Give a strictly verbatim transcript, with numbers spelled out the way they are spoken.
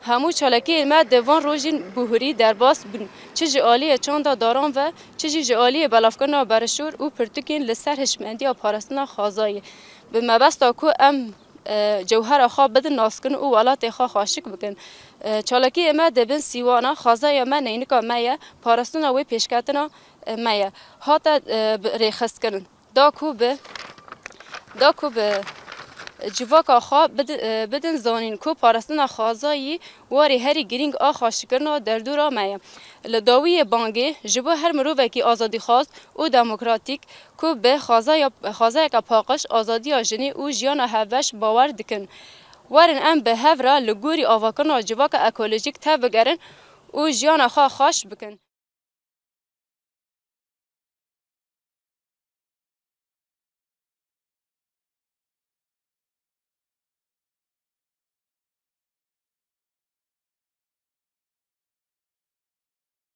Hemû çalakiyên me di van rojên bihurî derbas bûn. Çi ji aliyê çanda daran ve, çi jî ji aliyê belavkirina berişûr û pirtûkên li ser hişmendiya parastina xwezayê. Bi mebesta ku em, e, cewhera xwe bidin naskirin û welatê xwe xweşik bikin. E, çalakiyê me di bin sîwana xwezaya me neynika me ye, parastina wê pêşketina, e, me ye. Hate, e, bi-, rêxistkirin. Da ku bi, da ku bi civaka xwe bidi-, e, bidin zanîn ku parastina xwezayî warê herî girîng a xweşikirina derdora me ye. Li dawiyê bangê ji bo her mirovekî azadîxwaz û demokratîk ku bi xwezaya, xwezayeke paqij azadiya jinê û jiyana hevbeş bawer dikin. Werin em bi hev re li gorî avakirina civaka ekolojîk tevbigerin û jiyana xwe xweş bikin.